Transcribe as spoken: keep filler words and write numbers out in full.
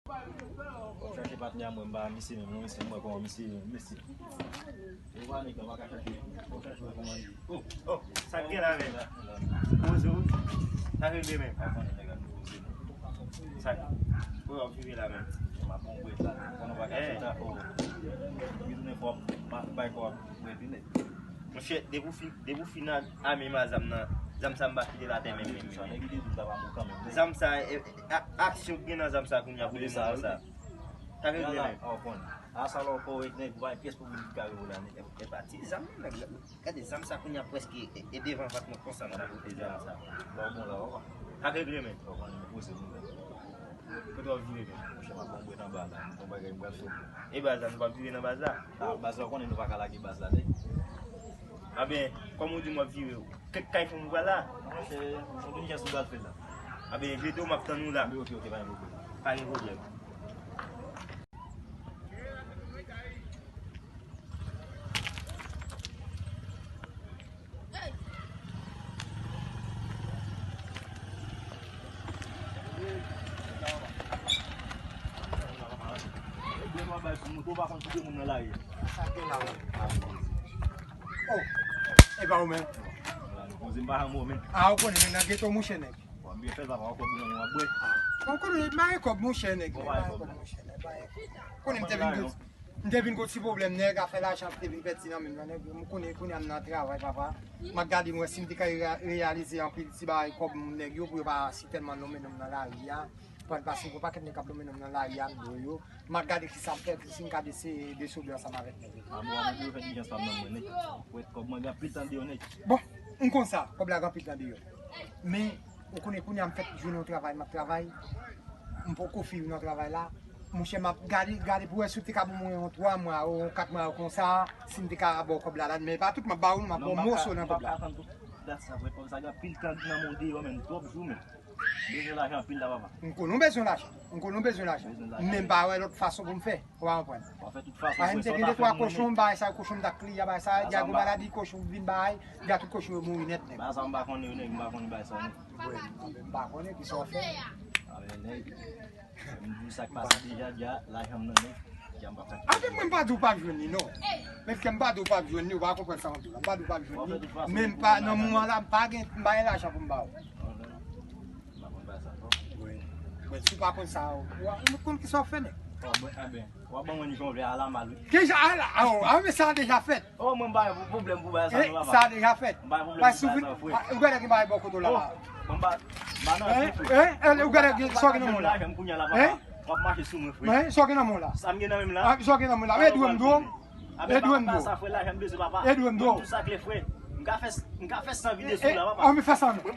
Chache patnè mwen, m pa misye menm, non, misye, mwen kòman misye, misye. Ou pa nèg la, pa ka chache, ou chache wè kòman li. Oh, oh, sa k gen la menm? Poze w. Sa k gen menm? Pa konnen nèg la poze. Sa k, pou w ap vive la menm? M ap bon bwè sa. Konnen w pa ka fè sa, oh. Li tounen fò, m ap bay kò ap bwè pi nèt. Monchè, depi w fin, depi w fin ame m a zam nan, zam sa m pa kite l atè menm, menm, menm. Zam sa, e, e, a, aksyon k gen nan zam sa kounye a pou devan sa. Sa k gen menm. A sa lè w kòrèk nèg, ou pa gen pyès pwoblèm ki ka rive w la nèg. E pa ti zam non nèg la. Gade zam sa kounye a prèske e, e devan vant mwen konsa m ta pote zam sa. Lè w bon la, w pa. Sa k gen menm. W pa konn poze moun. Kote w ap vire menm? Monchè, m ap pran bwèt anba la. M gon bagay m pral fè. E baz la, nou p ap vire nan baz la? A, baz la, w konnen nou pa ka lage baz la, nèg. Anben, kòm ou di m w ap vire, kèk kay fanm ou pral la? Monchè, m konn yon chans m pral fè l la. Anben, jete w, m ap tann ou la. Anben, oke, oke, pa gen pwoblèm. Pa gen pwoblèm. Oh, e pa ou menm? A, ou konnen, men nan geto mouche nèg. Bon, byen fèt, papa, w ap bwè, w ap bwè. Bon, konnen, m pa gen kòb, monchè, nèg. Bon, m pa gen kòb, monchè, nèg, m pa gen kòb. Konnen m te vin de M te vin gon ti pwoblèm, nèg, afè lajan te vin pèdi nan men m nan, nèg. M konnen kounye a m nan travay, papa. M ap gade, m wè si m te ka reya-, reyalize anpil ti bagay kòb nèg yo, pou yo pa sitèlman lonmen non m nan lari a. Pran pase gon pakèt nèg k ap lonmen non m nan lari a, m dwe yo. M ap gade kisa m fè, si m ka dese-, desode ansanm avèk nèg yo. A bon, a bon, pou yo fè dilijans pa m nan mwen, nèg. Pou wè kòb mwen gen anpil tan deyò, nèg. Bon, m konn sa, kòb la gen anpil tan deyò. Men, ou konnen kounye a m fèk jwenn yon travay, m ap travay. M poko fini nan travay la. Monchè, m ap gade, gade pou wè si w te ka ban mwen yon twa mwa, yon kat mwa, konsa, si m te ka ba w kòb la, la, men pa tout m ap ba w, non, m ap ba w moso nan kòb la. Non, m pa ka, m pa ka tann tout dat sa, frè, kòb sa gen anpil tan nan men w deyò, men twòp jou, men. Bezwen lajan anpil la, papa. M konnen w bezwen lajan. M konnen w bezwen lajan. Bezwen lajan. Men m pa wè lòt fason pou m fè. Ou pa konprann? W ap fè tout fason, frè, sa w ta fè pou mwen, nèg. Paske m te gen de twa kochon, m bay sa kochon, m t ap kliye, bay sa, gen maladi kochon vin bay, gen tout kochon yo mouri nèt, nèg. Bay sa m pa konnen yo, nèg, m pa konnen bay sa, nèg. Wi, m pa konnen kisa w fè. A, men, nèg, m di w sa k pase deja, dja, lajan m nan, nèg. Dja m pa fè. A, men mwen m pa di w p ap jwenn li, non. Men ke m pa di w p ap jwenn li, ou pa konprann sa m ap di w la. M pa di w p ap jwenn li. Men m pa, nan moman la, m pa gen, m pa gen lajan pou m ba w. M pa konn bay sa, non. Wi. Bon, si w pa konn sa, w, w konn kisa w fè, nèg. Bon, bon, a ben, w ap ban mwen li jan w vle a la mal, wi. Ki jan a la? A, o, a, men sa deja fèt. O, mwen m pa gen pwoblèm pou bay sa, non, papa. Sa deja fèt. M pa gen pwoblèm pou bay sa, frè. Ou gade ki bagay bò kote w la, la. O, mwen m pa, m pa nan anyen, frè. Hein? Hein? Ou gade ki sa w gen nan men w la? Hein? W ap mache sou mwen, frè. Hein? Sa w gen nan men w la? Sa m gen nan men m la? A, sa w gen nan men w la? E dwe m dwe w. A ben, papa, sa, frè, lajan m bezwen, papa. E dwe m dwe w. Tout sa klè, frè. M ka fè, m ka fè san vide sou la, papa. An, men fè san non.